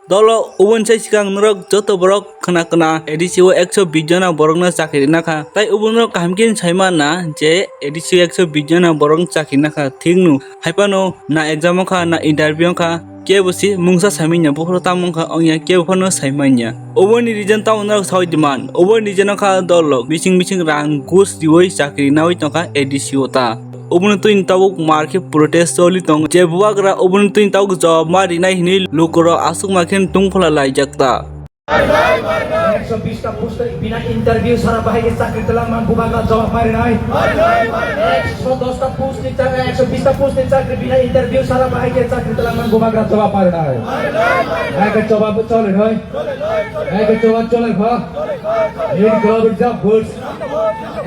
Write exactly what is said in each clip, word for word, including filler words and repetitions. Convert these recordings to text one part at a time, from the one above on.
Dolo uboni sai swkang norok joto borok khna khna A D C o ekso bish jona borokno chakri rina kha. Tai uboni norok kaham khe sai mana je A D C o ekso bish jona borok chakri rina kha. Thik no hai phano na exam wngkha na interview wngkha. Kebo si mungsa saimanya buphuru tamo wngkha ongya kebo phano saimanya. Oboni reason tamo norok sawi diman. Oboni reason wngkha dolo bising bising rang gus riwi chakri nawi tongkha A D C o ta. Oboni twini tabuk mar khe protest choli tongo. Je bubagra oboni twini tabuk jawab ma rinai hinwi lukurok aswkma khe tungphla laijak ta. Ekso bish ta post bina interview sara bahai khe chakri twlangman bubagra jawab ma rinai. Ekso dos ta post ni chakri, ekso bish ta post ni chakri bina interview sara bahai khe chakri twlangman bubagra jawab ma rinai. Hai khe jawab chole nai. Hai khe jawab chole kha. Red Club Reserve Board.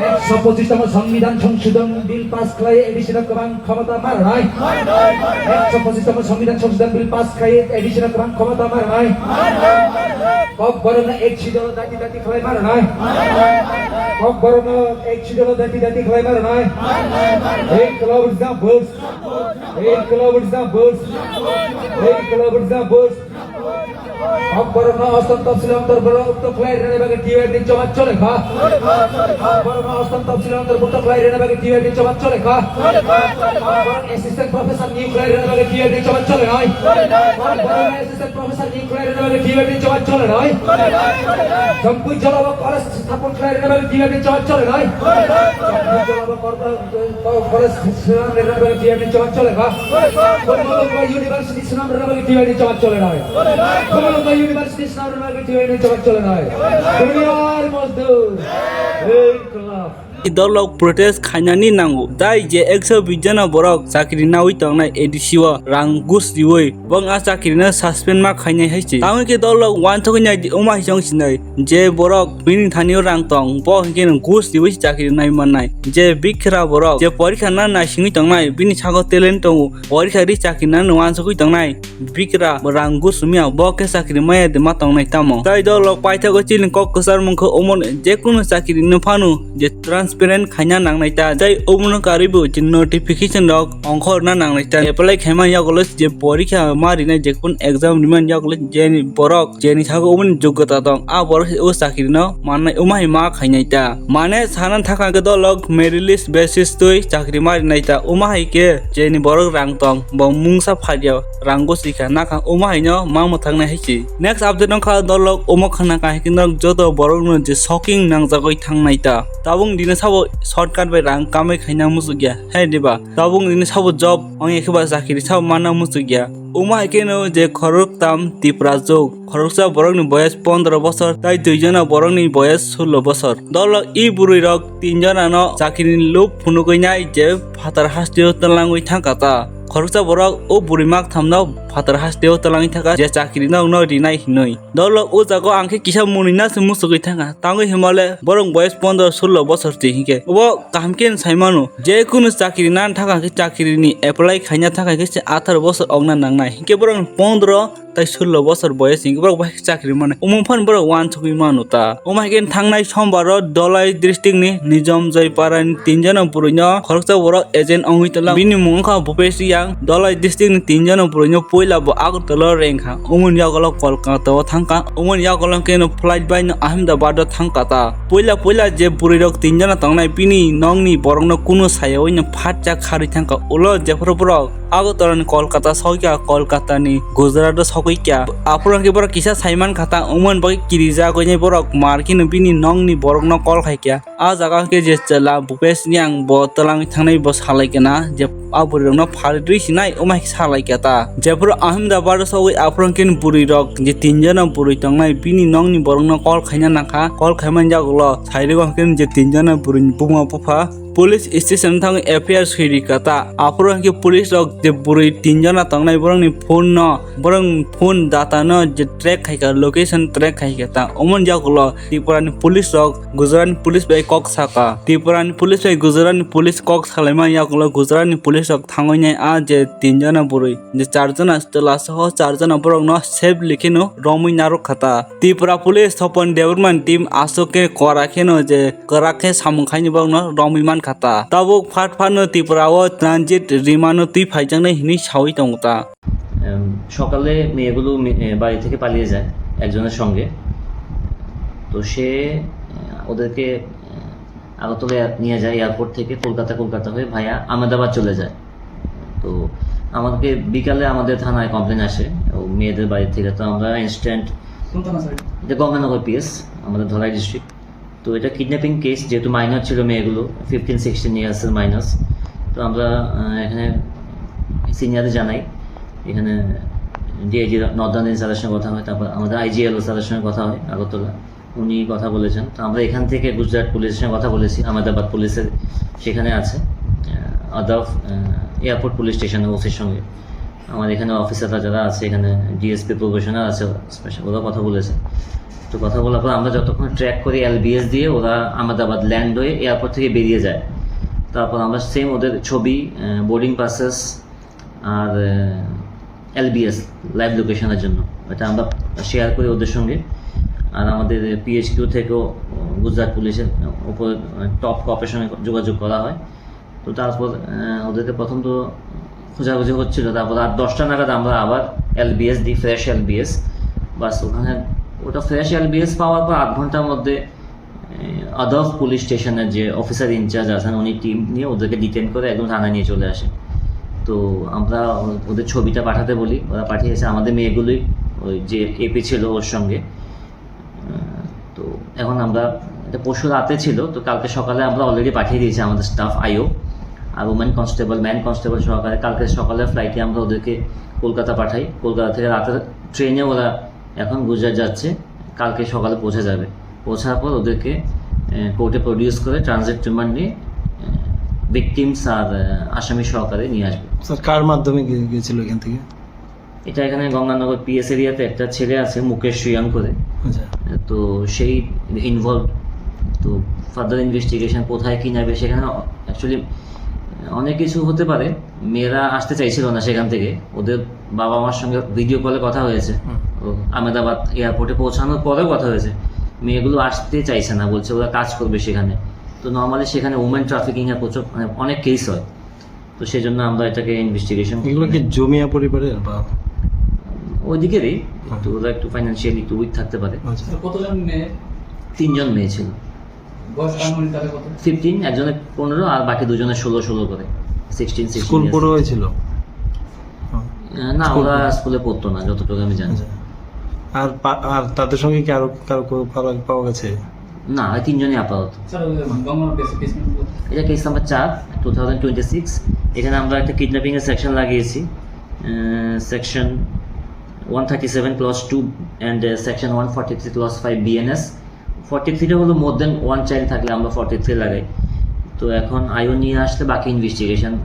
Ekso pochis tamo Songbidan Songshodhon Bill pass khlai A D C no kwbang khomota ma rwnai. Ekso pochis tamo Songbidan Songshodhon Bill pass khlai A D C no kwbang khomota ma rwnai. Kok borokno ek sidolo dati dati khlai ma rwnai. Kok borokno ek sidolo dati dati khlai ma rwnai. Red Club Reserve Board. Red Club Reserve Board. Red Club Reserve Board. Kok borokno ostom topsil ontorbhukto khlai rwna bagwi T Y R ni choba chole kha. Kok borokno ostom topsil ontorbhukto khlai rwna bagwi T Y R ni choba chole kha. Kok borok assistant professor ni khlai rwna bagwi T Y R ni choba chole nai. Kok borok assistant professor ni khlai rwna bagwi T Y R ni choba chole nai. Jampui Jolabo college thapon khlai rwna bagwi T Y R ni choba chole nai. Jampui Jolabo kor-, kor-, college swnam rwna bagwi T Y R ni choba chole kha. Kamalanga University swnam rwna bagwi T Y R ni choba chole nai. Kamalanga University swnam rwna bagwi T Y R ni choba chole nai. Bumiyar Mazdur. Hey, club. Dolok protest khainani nango. Dai je ekso bish jona borok chakri nawi tongnai A D C o rang gus riwi bong a chakri no suspend ma khainai hai se. Tamo khe dolok uansukwi nai di, wngma hai se wng sinai. Je borok bini thani o rang tong, bo hinkhe no gus riwi se chakri nai mannai. Je bikra borok, je porikha na naisingwi tongnai, bini sago talent tongo, porikha ri chakri nani uansukwi tongnai. Bikra rang gus sumya bo khe chakri maya de ma tongnai tamo. Tai dolok paithago chini kok kwchar mungkha omo je kunu chakri no phano je transparent khaina nangnai ta. Tai omono karwi bo je notification rok ongkhorna nangnai ta. Apply khaima yagulo je porikha ma rinai je kun exam riman yagulo je ni borok je ni sago omo ni joggota tong a borok o chakri no mannai omo hai ma khainai ta. Mane sana thaka khe dolok merit list basis twi chakri ma rinai ta. Omo hai khe je ni borok rang tong bo mungsa phadia. Rango sikha nakha omo haino ma mwthaknai hai se. Next update wngkha dolok omo khna kahai khe norok joto borok no je shocking nangjagwi thangnai ta. Tabuk dino sabo shortcut bai rang kamai khaina muchukya hai diba. Tabuk dino sabo job ongya khe ba chakiri sabo mana muchukya. Omo hai khe no je khorok tam Tipra jok. Khoroksa borok ni boyes pondro bosor tai dui jona borok ni boyes sullo bosor. Dolok i bwrwi rok tin jona no chakiri ni lob phunugwi nai je phatar hasteo twlangwi thangkha ta. Khoroksa borok o bwrwi mak thamno phatar hasteo twlangwi thangkha je chakiri nokno rinai hinwi. Dolok o jago ang khe kisa mwnwi naso muchugwi thangkha. Tangwi himale borok boyes pondro sullo bosor ti hinkhe. Obo kaham khe sai mano. Je kunu chakiri nan thangkha khe chakiri ni apply khaina thangkha khe se atharo bosor ongna nangnai. Hinkhe borok pondro tai sullo bosor boyes hinkhe borok bai chakri mano. Omo phano borok uansukwi mano ta. Omo hai khe thangnai sombar o Dholai district ni Nizam Joypara ni tin jona bwrwi no khoroksa borok agent ongwi twlang. Bini mung wngkha Bhupesh Riyang. Dholai district ni tin jona bwrwi no puila bo Agartala o rengkha. Omoni yagulo Kolkata o thangkha. Omoni yagulo khe no flight bai no Ahmedabad o thangkha ta. Puila puila je bwrwi rok tin jona tongnai bini nokni borok no kunu sayawi no phatcha kharwi thangkha. Ulo jephuru borok Agartala ni Kolkata sokya, Kolkata ni Gujarat o sokwi kya. Aphuru hwnkhe borok kisa saiman kha ta, wngmani bagwi kirijagwi nai borok mar kheno bini nokni borokno call khai kya. A jaga hwnkhe je chwla Bhupesh Riyang bo twlangwi thangnai bo salai kena je a bwrwi rokno phalwi rwi sinai wngma hai salai kya ta. Jephuru Ahmedabad o sogwi aphuru hwnkhe bwrwi rok je tin jona bwrwi tongnai bini nokni borokno call khaina nangkha, call khaimani yagulo sairwgo hwnkhe je tin jona bwrwini buma bupha Police station thangwi F I R swi rikha ta. Aphuru hwnkhe police rok je bwrwi tin jona tongnai borokni phone no, borokni phone data no je track khaikha, location track khaikha ta. Omoni yagulo Tripura ni police rok Gujarat ni police bai kok sakha. Tripura ni police bai Gujarat ni police kok salaima yagulo Gujarat ni police rok thangwi nai a je tin jona bwrwi je char jona chwla saho char jona borok no safely kheno romwi narwk kha ta. Tripura police Thopon Debbarma ni team aswk khe kora kheno je kwrak khe samung khaini borokno romwi mankha ta. Tabuk phat phatno Tripura o transit rimano twi phaijaknai hinwi sawi tongo ta. উম, সকালে মেয়েগুলো মে-, এ, বাড়ি থেকে পালিয়ে যায় একজনের সঙ্গে। তো সে, আহ, ওদেরকে, আহ, আগরতলা নিয়ে যায় এয়ারপোর্ট থেকে কলকাতা, কলকাতা হয়ে ভায়া আহমেদাবাদ চলে যায়। তো আমাদেরকে বিকালে আমাদের থানায় কমপ্লেন আসে ও মেয়েদের বাড়ি থেকে। তো আমরা ইনস্ট্যান্ট কোন থানা, স্যার? এটা গঙ্গানগর পিএস, আমাদের ধলাই ডিস্ট্রিক্ট। তো এটা কিডন্যাপিং কেস, যেহেতু মাইনর ছিল মেয়েগুলো, ফিফটিন সিক্সটিন ইয়ার্সের মাইনর। তো আমরা, আহ, এখানে সিনিয়রে জানাই, এখানে ডিআইজি নর্দার্ন রেঞ্জ স্যারের সঙ্গে কথা হয়, তারপর আমাদের আইজিএলও স্যারের সঙ্গে কথা হয় আগরতলা, উনি কথা বলেছেন। তো আমরা এখান থেকে গুজরাট পুলিশের সঙ্গে কথা বলেছি, আহমেদাবাদ পুলিশের সেখানে আছে, আহ, আদাব, আহ, এয়ারপোর্ট পুলিশ স্টেশনের ওসির সঙ্গে। আমার এখানে অফিসাররা যারা আছে, এখানে ডিএসপি প্রবেশনার আছে, স্পেশাল, ওরা কথা বলেছে। তো কথা বলার পর আমরা যতক্ষণ ট্র্যাক করি এলবিএস দিয়ে, ওরা আহমেদাবাদ ল্যান্ড হয়ে এয়ারপোর্ট থেকে বেরিয়ে যায়। তারপর আমরা সেম ওদের ছবি, আহ, বোর্ডিং পাসেস আর, আহ, এলবিএস লাইভ লোকেশনের জন্য, এটা আমরা শেয়ার করি ওদের সঙ্গে। আর আমাদের পিএইচকিউ থেকেও, আহ, গুজরাট পুলিশের উপর, আহ, টপ কপের সঙ্গে যোগাযোগ করা হয়। তো তারপর, আহ, ওদেরকে প্রথম তো খোঁজাখুঁজি হচ্ছিল, তারপর রাত দশটা নাগাদ আমরা আবার এলবিএস দিই, ফ্রেশ এলবিএস। বাস, ওখানে ওটা ফ্রেশ এলবিএস পাওয়ার পর আধ ঘন্টার মধ্যে, আহ, আদাব পুলিশ স্টেশনের যে অফিসার ইনচার্জ আছেন, উনি টিম নিয়ে ওদেরকে ডিটেন করে একদম থানায় নিয়ে চলে আসেন। তো আমরা ও-, ওদের ছবিটা পাঠাতে বলি, ওরা পাঠিয়েছে। আমাদের মেয়েগুলোই, ওই যে এপি ছিল ওর সঙ্গে। আহ, তো এখন আমরা, এটা পরশু রাতে ছিল, তো কালকে সকালে আমরা অলরেডি পাঠিয়ে দিয়েছি আমাদের স্টাফ আইও আর উমেন কনস্টেবল, ম্যান কনস্টেবল সহকারে। কালকে সকালে ফ্লাইটে আমরা ওদেরকে কলকাতা পাঠাই। কলকাতা থেকে রাতের ট্রেনে ওরা এখন গুজরাট যাচ্ছে, কালকে সকালে পৌঁছে যাবে। পৌঁছার পর ওদেরকে, আহ, কোর্টে প্রডিউস করে ট্রানজিট রিমান্ড নিয়ে, আহ, ভিকটিমস আর, আহ, আসামি সহকারে নিয়ে আসবে। স্যার, কার মাধ্যমে গিয়ে-, গিয়েছিল এখান থেকে? এটা এখানে গঙ্গানগর পিএস এরিয়াতে একটা ছেলে আছে মুকেশ সুয়াং করে। আচ্ছা। তো সেই ইনভলভ। তো ফার্দার ইনভেস্টিগেশন কোথায় কি নেবে সেখানে অ্যাকচুয়ালি অনেক কিছু হতে পারে। মেয়েরা আসতে চাইছিল না সেখান থেকে, ওদের বাবা মার সঙ্গে ভিডিও কলে কথা হয়েছে। হুম। ও আহমেদাবাদ এয়ারপোর্টে পৌঁছানোর পরেও কথা হয়েছে। মেয়েগুলো আসতে চাইছে না, বলছে ওরা কাজ করবে সেখানে। তো নর্মালি সেখানে উমেন ট্রাফিকিং এর প্রচুর, মানে, অনেক কেস হয়। তো সেই জন্য আমরা এটাকে ইনভেস্টিগেশন এগুলো কি জমিয়া পরিবারের বা? ওইদিকেরই, হুম। একটু ওরা একটু ফাইন্যান্সিয়ালি একটু উইক থাকতে পারে। আচ্ছা। তো কতজন মেয়ে? তিনজন মেয়ে ছিল। বয়স আনুমানিক তাহলে কত? ফিফটিন, একজনের পনেরো, আর বাকি দুজনের ষোলো ষোলো করে, সিক্সটিন, সিক্সটিন স্কুল ইয়ার্স। পড়ুয়াই ছিল? হুম। আহ, না, স্কুল ওরা পড়ুয়া। স্কুলে পড়তো না, যতটুকু আমি জানি। আচ্ছা। আর পা-, আর তাদের সঙ্গে কি আরো কারো, কারো পাওয়া গেছে? না, ওই তিনজনই আপাতত। স্যার, ওই গঙ্গানগর পিএস, পিএস নাম্বার কত? এটা কেস নাম্বার চার, টু থাউজেন্ড টোয়েন্টি সিক্স। এখানে আমরা একটা কিডন্যাপিং এর সেকশন লাগিয়েছি, আহ, section one thirty seven clause two and, uh, section one forty three clause five BNS. Forty থ্রিটা হলো মোর দ্যান ওয়ান চাইল্ড থাকলে আমরা ফর্টি থ্রি লাগাই। তো এখন আইও নিয়ে আসলে বাকি investigation.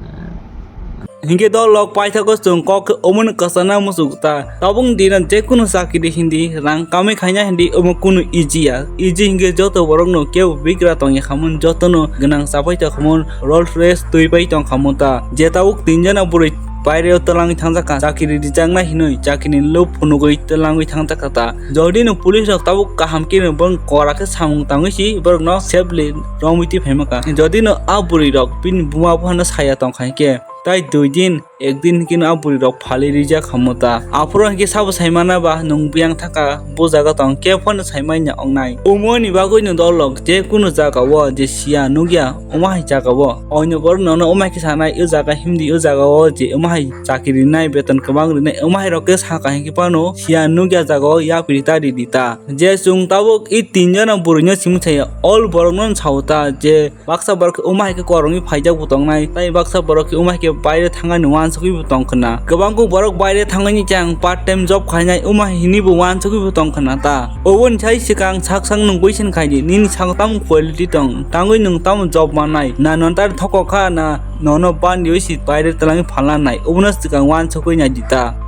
Hinkhe dolok paithago chwng kok omono kwchana muchuk ta. Tabuk dino jekunu chakiri hindi, rang kamwi khaina hindi, omo kunu easy ya. Easy hinkhe joto borokno kebo bigra tongya khamung, jotono gwnang chapai tongkhamung, Rolls Royce twi pai tongkhamung ta. Je tabuk tinjana bwrwi baireo twlangwi thangjakha, chakiri rijaknai hinwi, chakiri lob phunugwi twlangwi thangjakha ta. Jodi no police rok tabuk kaham khe no borok kora khe samung tangwi si borok no safely romwi twi phaima kha. Jodi no a bwrwi rok bini buma buphano saya tongkha hinkhe, tai dui din, ek din hinkhe no a bwrwi rok phalwi rijak kha mota. Aphuru hinkhe sabo saimana ba nwng biyang thangkha, bo jaga tong khe phano saimanya wngnai. Omo ni bagwi no dolok je kunu jaga o je siya nukya, omo hai jaga o. Oino borok nono omo hai khe sanai, o jaga himdi, o jaga o je omo hai chakiri rinai, beton kwbang rinai, omo hai rok khe sakha hinkhe phano siya nukya jaga o yapri ta ridi ta. Je chwng tabuk i tinjona bwrwino simi saya, all borokno sao ta je baksa borok khe omo hai khe korongwi phaijak bo tongnai, tai baksa borok khe omo hai khe baire thangani uansugwi bo tongkhwna. Kwbangkuk borok baire thangani chang part time job khainai omo hai hinwi bo uansugwi bo tongkhwna ta. Oboni sai swkang sak sak nwng question khaidi, nini sago tamo quality tong, tangwi nwng tamo job mannai, na nono tar thokok kha, na nono bandi oi si baire twlangwi phalnanai, obono swkang uansugwi naidi ta.